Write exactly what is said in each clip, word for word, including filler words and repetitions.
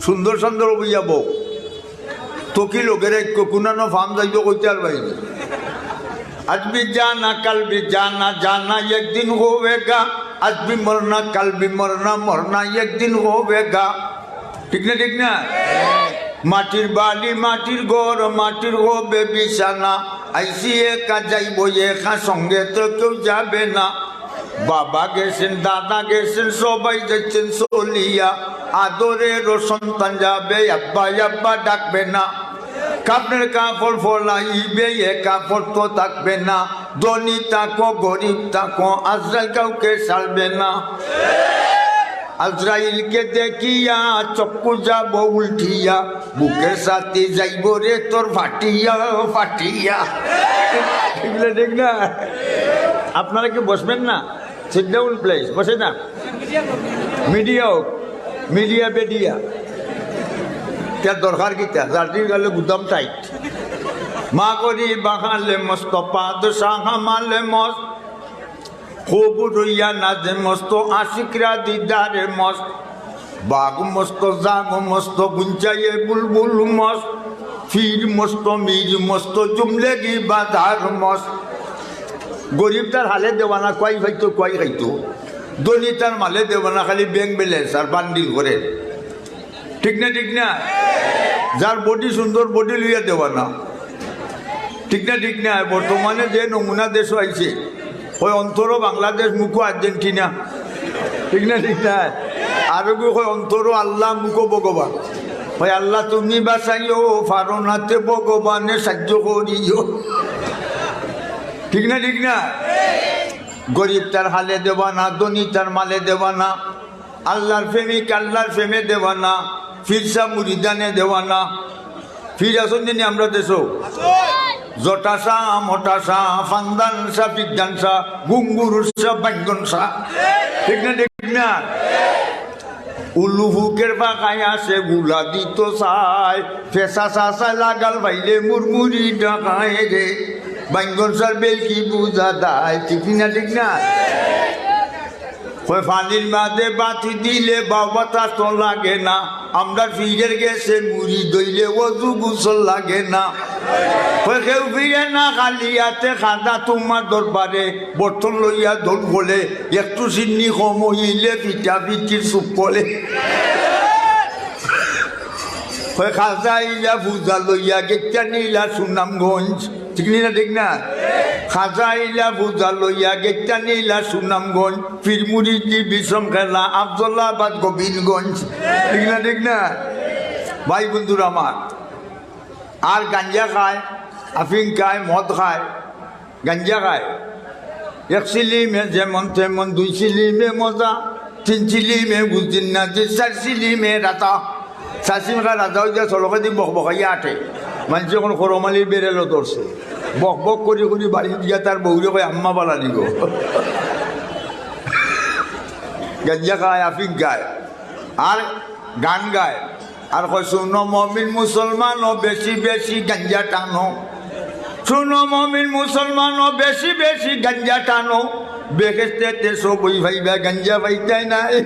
সুন্দর সুন্দর বইয়া বউ। তো কি লোকের এক কুনানো ফার্ম যাইব কইতে আর বাইরে। আজ ভি জানা, কাল ভি জানা, জানা এক দিন হোগা। আজ ভি মরনা, কাল ভি মরনা, মরনা এক দিন হোগা। ঠিক না, ঠিক না? মাটির বাড়ি, মাটির ঘর, মাটির হবে বিছানা। আইছি একা, যাইব একা, সঙ্গে তো কেউ যাবে না। বাবা গেছেন, দাদা গেছেন, সবাই যাচ্ছেন চলিয়া। আদরের সন্তান যাবে, আব্বা আব্বা ডাকবে না। কাপড়ের কাপড় ফলাইবে, এ কাপড় তো থাকবে না। ধনী থাকো, গরিব থাকো, আজরাইল কাউকে ছাড়বে না। আজরাইলকে দেখিয়া চক্ষু যাব উল্টিয়া, বুকের সাথে যাইব রে তোর ফাটিয়া, ফাটিয়া। ঠিক না, ঠিক না? আপনারা কি বসবেন না? Sit down, please. বসে না। মিডিয়া হোক, মিডিয়া বেডিয়া। তার দরকার কিতা? জাতির গালে গুদাম টাইট। মা করি বাঙালে মস্ত, পাদ সাহামালে মস্ত। খবর হইয়া নাজে মস্ত, আশিকরা দিদারে মস্ত। বাঘ মস্ত, জাগ মস্ত, গুঞ্চাইয়ে বুলবুল মস্ত। ফির মস্ত, মির মস্ত, জুমলেগি বাজার মস্ত। গরিব তার হালে দেওয়ানা, কয় খাইতো, কয় খাইতো। ধনী তার মালে দেওয়ানা, খালি ব্যাংক ব্যালেন্স আর বান্ডিল করে। ঠিক না, ঠিক না? যার বডি সুন্দর, বডি লইয়া দেওয়ানা। ঠিক না, ঠিক না? বর্তমানে যে নমুনা দেশো আইছে, ওই অন্তরও বাংলাদেশ, মুখো আর্জেন্টিনা। ঠিক না, ঠিক না? আরো কি কয়, অন্তরও আল্লাহ, মুখো ভগবান। ওই আল্লাহ তুমি বাঁচাইও, ফারো নাতে ভগবানে সাহায্য করিও। ঠিক না, ঠিক না? গরিব তার হালে দেওয়ানা, ধনী তার মালে দেওয়ানা। আল্লাহর প্রেমিক আল্লাহর প্রেমে দেওয়ানা, ফিরসা মুরিদানে দেওয়ানা। ফির আছইন নি আমরা দেশো? জটাসা, মটাসা, ফান্দানসা, ফিদ্দানসা, গুঙ্গুরুসা, বাইঙ্গনসা। ঠিক না, ঠিক না? উলু ফুকের ফাঁকায় আসে গুলা দিত চায়, ফেসা চাচায় লাগাল পাইলে মুরমুরি ডাকায় রে, বাইঙ্গনসার বেল কি বুঝা দায়। ঠিক না, ঠিক না? কয় পানির মাঝে বাতি দিলে বাবা তার তো লাগে না, আমরার ফিরের গেছে মুড়ি দইলে অজু গোসল লাগে না। কয় কেউ ফিরে না খালি হাতে, খাজা তোমার দরবারে বর্তন লইয়া দৌড় বলে, একটু সিন্নি কম হইলে পিঠা পিঠির চুপ বলে। কয় খাজা ইলা পূজা লইয়া গেটা নিলা সুনামগঞ্জ। ঠিক নি না, ঠিক না? খাজা ইলা পূজা লইয়া গেটা নিলা সুনামগঞ্জ, পীরমুরিদি বিষম খেলা আব্দুল্লাবাদ গোবিন্দগঞ্জ। ঠিক না, ঠিক না? ভাই বন্ধুরা আমার, আর গাঞ্জা খায়, আফিং খায়, মদ খায়, গাঞ্জা খায়। এক চিলিমে যেমন তেমন, দুই চিলিমে মজা, তিন চিলিমে বুঝিন না যে, চার চিলিমে রাতা। চার চিলিমে রাতা হইয়া সড়কেদি বকবকাইয়া আটে। মানষে অখন খরমালির বেরেলও ধরছে। বকবক করি করি বাড়িত গিয়া তার বউরে কয়, "আম্মা বালা নিব।" গাঞ্জা খায়, আফিং খায়, আর গান গায়। আর কয়, "শুনো মমিন মুসলমান, ও বেশি বেশি গাঞ্জা টানো। শুনো মমিন মুসলমান, ও বেশি বেশি গাঞ্জা টানো। বেহেশতেতে সবই পাইবা, গাঞ্জা পাইতায় নায়।"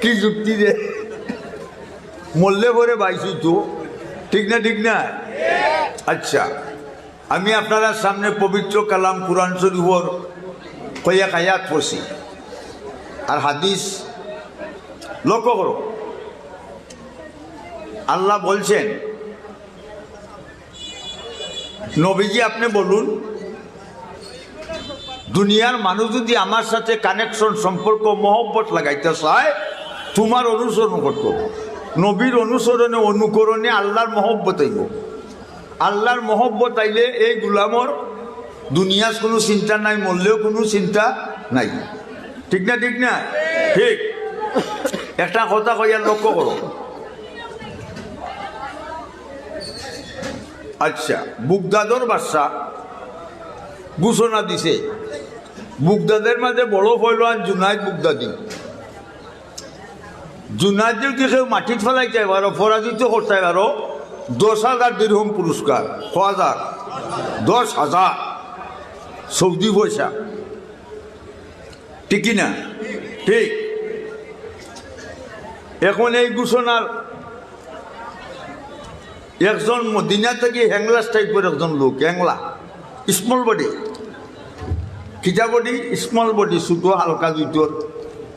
কি যুক্তি রে? মরলে পরে পাইছি তো, ঠিক না, ঠিক না? আচ্ছা, আমি আপনারার সামনে পবিত্র কালাম কোরআন শরীফর কয়েক আয়াত পড়ছি, আর হাদিস লক্ষ্য করো। আল্লাহ বলছেন, "নবীজি, আপনি বলুন, দুনিয়ার মানুষ যদি আমার সাথে কানেকশন, সম্পর্ক, মহব্বত লাগাইতে চায়, তোমার অনুসরণ করতো।" নবীর অনুসরণে, অনুকরণে আল্লাহর মহব্বত অইব। আল্লাহর মহব্বত আইলে এই গুলামর দুনিয়ার কোনো চিন্তা নাই, মরলেও কোনো চিন্তা নাই। ঠিক না, ঠিক না? ঠিক। একটা কথা কইয়া লক্ষ্য করো। আচ্ছা, বুগদাদর বাদশা ঘোষণা দিছে, বুগদাদের মাঝে বড় পয়লওয়ান জুনাইদ বুগদাদি। জুনাইদরে যদি কেউ মাটিত ফালাইতে পারো, পরাজিত করতে পারো, দশ হাজার দিরহম পুরস্কার। ক হাজার? দশ হাজার সৌদি পয়সা। ঠিক কি না? ঠিক। এখন এই ঘোষণার একজন মদিনা থাকি হ্যাংলাস টাইপর একজন লোক, হ্যাংলা, স্মল বডি, কিতা বডি, স্মল বডি, ছোট হালকা জুতোর।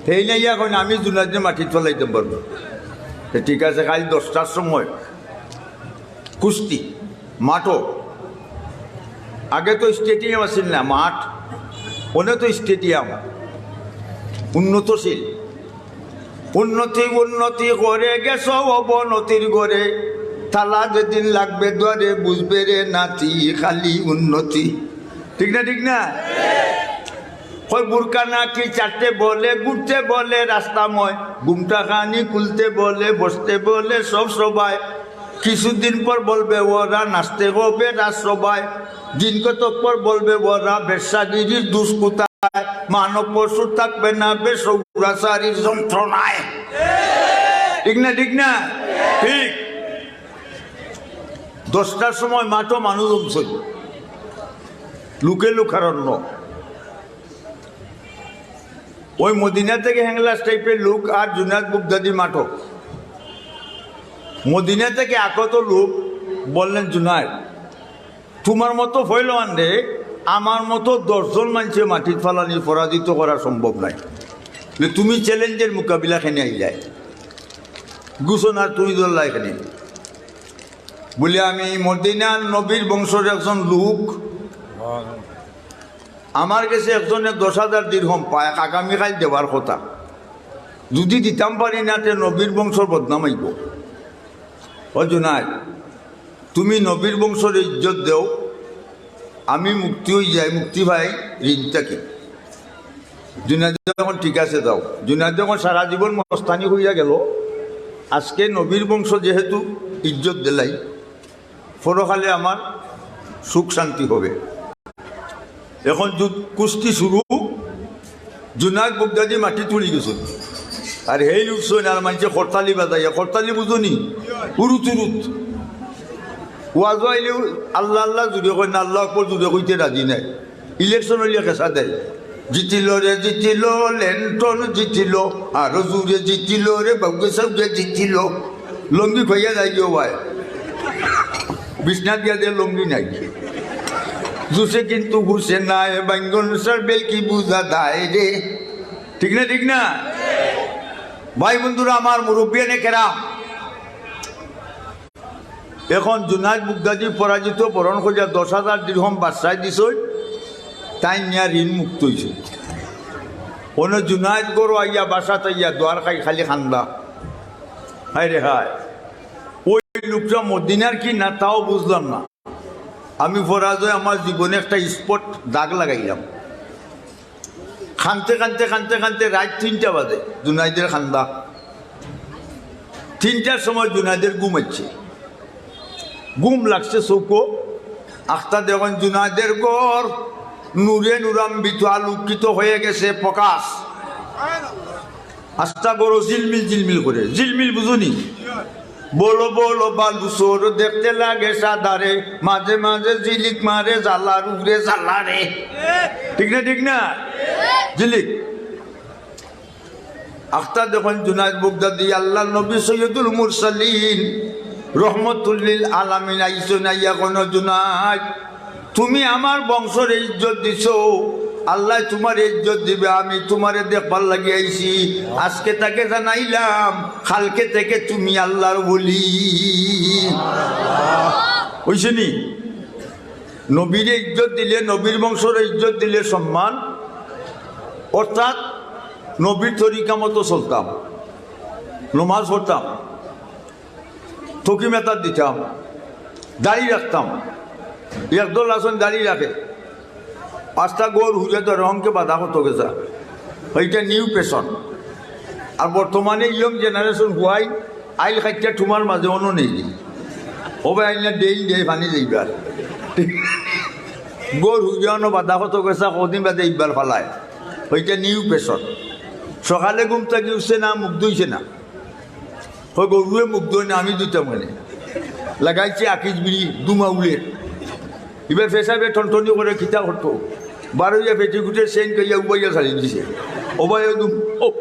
হেইন আইয়া কইন, "আমি জুনাইদরে মাটিত ফালাইতাম পারমু।" তে ঠিক আছে, কাইল দশটার সময় কুস্তি মাঠো। আগে তো স্টেডিয়াম আছিল না, মাঠ, অনে তো স্টেডিয়াম, উন্নতশীল। উন্নতি উন্নতি করে গেছো অবনতির ঘরে, তালা যেদিন লাগবে দুয়ারে বুঝবে রে নাতি খালি উন্নতি। ঠিক না, ঠিক না? কই বুরকা নাকি চাটতে বলে, ঘুরতে বলে রাস্তাময়, ঘুমটা খানি খুলতে বলে, বসতে বলে সব সবাই। কিছুদিন পর বলবে ওরা নাচতে হবে রাজসভায়। দিন কতক পর বলবে ওরা বেশ্যাগিরির দুষ কোথায়, মানব পশু থাকবে না বেসৌরাচারীর যন্ত্রণায়। ঠিক না, ঠিক না? ঠিক। দশটার সময় মাঠো মানুষ জমছে, লোকে লোকারণ্য। ওই মদিনা থেকে হ্যাংলাস টাইপের লোক আর জুনায়েদ বুগদাদি মাঠো। মদিনা থেকে আগত লোক বললেন, "জুনায়েদ, তোমার মতো ফয়লোয়ান রে, আমার মতো দশজন মানষে মাটিত ফালানি পরাজিত করা সম্ভব নায়। লে তুমি চ্যালেঞ্জের মোকাবিলা কেনে আইলায়, ঘোষণা তুমি ধরলায় কেনে?" বলে, "আমি মদিনার নবীর বংশর একজন লোক, আমার গেছে একজনে দশ হাজার দিরহম পায়, আগামীকাইল দেওয়ার কথা। যদি দিতাম পারি না, তে নবীর বংশর বদনাম অইবো। ও জুনায়েদ, তুমি নবীর বংশর ইজ্জত দেও, আমি মুক্তি অই যাই, মুক্তি পাই ঋণ থাকি।" জুনায়েদ যখন, "ঠিক আছে, দাও।" জুনায়েদ যখন সারা জীবন মস্তানি করিয়া গেল, আজকে নবীর বংশ যেহেতু ইজ্জত দিলাই, পরকালে আমার সুখ শান্তি হবে। এখন যুদ্ধ কুস্তি শুরু, জুনায়েদ বুগদাদি মাটিত পড়ি গেছইন। আর হেইন উঠছইন আর মানষে করতালি বাজাইয়া, করতালি বুঝো নি? উরুত উরুত। ওয়াজো আইলে আল্লাহ আল্লাহ জুরে কয় না, আল্লাহু আকবার জুরে কইতে রাজি নায়। ইলেকশন অইলে কেসা দেয়, "জিতিল রে জিতিল, লেন্টন জিতিল, আরো জুরে জিতিল রে, বাউগে সাউগে জিতিল।" লঙ্গি খুইয়া যায় গিয়া ভাই, বিছনা দিয়া দে লঙ্গি নাই। জুসে কিন্তু ঘুষে নাই, বাইঙ্গন সার বেলকি বুঝা দায় রে। ঠিক না, ঠিক না? ভাই বন্ধুরা আমার, মুরব্বিয়ানে কেরাম, এখন জুনায়েদ বুগদাদি পরাজিত বরণ করিয়া দশ হাজার দিরহম বাদশায় দিছইন, তাইন নিয়া ঋণ মুক্ত অইছে। অনো জুনায়েদ ঘরো আইয়া বাসাত আইয়া দুয়ার খাই খালি কান্দা, "হায় রে হায়, ওই লোকটা মদিনার কি না তাও বুঝলাম না। আমি পরাজয় আমার জীবনে একটা স্পট দাগ লাগাইলাম।" কানতে কানতে কানতে কানতে রাইত তিনটা বাজে, জুনায়েদের কান্দা। তিনটার সময় জুনায়েদের ঘুম আইছে, ঘুম লাগছে চউখো। আখতা দেখইন জুনায়েদের ঘর নূরে নূরান্বিত, আলোকিত হয়ে গেছে, প্রকাশ। আস্তা ঘরো ঝিলমিল ঝিলমিল করে, ঝিলমিল বুঝো নি? বলো বলো বালুচর দেখতে লাগে সাদা রে, মাঝে মাঝে ঝিলিক মারে জ্বালার উপরে জ্বালা রে। ঠিক না, ঠিক না? ঝিলিক। আখতা দেখইন জুনায়েদ বুগদাদি, আল্লাহর নবী সৈয়দুল মুরসালিন রহমতুল্লিল আলামিন আইছইন, আইয়া কইন, "জুনায়েদ, তুমি আমার বংশর ইজ্জত দিছো, আল্লায় তুমারে ইজ্জত দিবা, আমি তুমারে দেখবার লাগি আইছি। আজকে তাকে জানাইলাম, কালকে থেকে তুমি আল্লাহর ওলি।" অইছে নি? নবীরে ইজ্জত দিলে, নবীর বংশরে ইজ্জত দিলে সম্মান, অর্থাৎ নবীর তরিকা মতো চলতাম, নমাজ পড়তাম, তকি মেতার দিতাম, দাড়ি রাখতাম। একদল আছইন দাড়ি রাখে, আস্তা ঘর হুজে ধরে হংকে বাধা কত গেছা, ওইটা নিউ ফ্যাশন। আর বর্তমানে ইয়ং জেনারেশন হুয়াই আইল খাইটা ঠুমার মাঝে অনো নেই। ও ভাই, আইল না ডেইন ডে পানি যাইবার। ঘর হুজে অনো বাধা কত গেছা, কদিন বাদে ইবার ফালায়, ওইটা নিউ ফ্যাশন। সকালে ঘুম থাকি উঠছে না, মুখ ধুইছে না। কয়, "গরুয়ে মুখ ধয় না, আমি ধুইতাম কেনে?" লাগাইছে আকিজ বিড়ি, ধুমা উড়ে। ইবার পেশাবে টনটনি করে কিতা করতো? বারইয়া পেটিকুটে সেন কইয়া উবাইয়া ছাড়ি দিছে। ও ভাই, ও ধুম-, ও।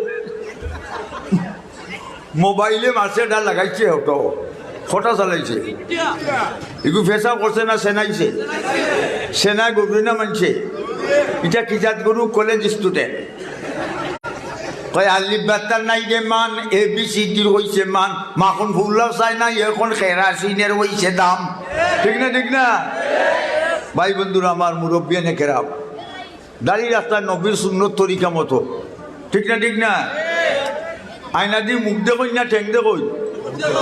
মোবাইলে মাসে এটা লাগাইছে, অটো খটা চালাইছে। ইগু পেশাব করছে না সেনাইছে? সেনায় গরু না মানছে? ইটা কি জাত গরু? College student. কয় আলিফ বাতার নাই রে মান, এ বি সি ডির হইছে মান, মাখন ফুল্লাও চায় না, এখন কেরাসিনের হইছে দাম। ঠিক না, ঠিক না? ভাই বন্ধুরা আমার, মুরব্বিয়ানে কেরাম, দাড়ি রাখতা নবীর সুন্নত তরিকা মতো। ঠিক না, ঠিক না? আয়না দি মুখ দেখইন না ঠেং দেখইন?